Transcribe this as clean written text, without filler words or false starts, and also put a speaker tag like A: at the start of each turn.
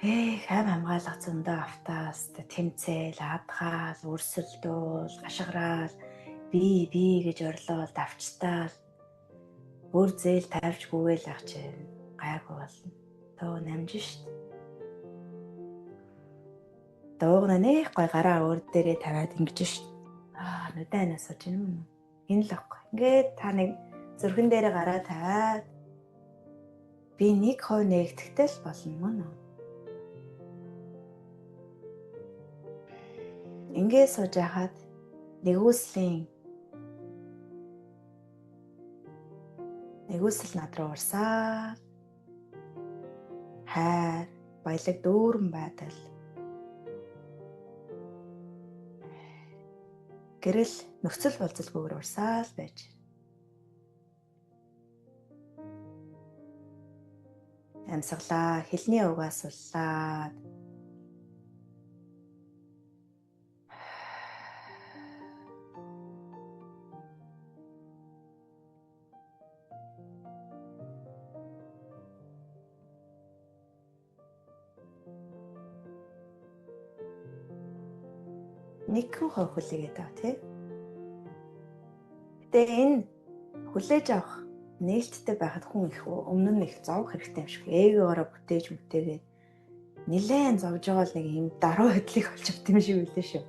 A: Эх, хам хамгаалах зөндөө автаас тэмцээл, адгаал, өрсөлдөөл, гашгираал, би би гэж орлоол, давчтаал. Өөр зээл тавьж гүгээл ах чинь гайгүй болно. Төө намж шít. Дуугна нэх гой гараа өөр дээрээ тавиад ингэж шít. Аа, нүдэ анаас сууж юм уу? Энэ л ахгүй. Ингээд та нэг зүрхэн дээрээ гараа тавиад би 1% нэгтгэхтэй л болно мөн үү? Ингээ сууж байхад нэгүслийн нэгүсэл над руу урсаад хайр, баялаг дүүрэн байдал. Гэрэл нөхцөл болзолгүйгээр урсаал байж. Амьсгалаа, хилний угаас суллаад нэгэн хувь хүлээгээд ав тий. Гэтэ энэ хүлээж авах нээлттэй байхад хүн их өмнө нь их зовх хэрэгтэй юм шиг. Эгоороо бүтээж мүтээгээд нилээн зовж байгаа л нэг юм даруй хөдлөх болж авт юм шиг үлээ шүү.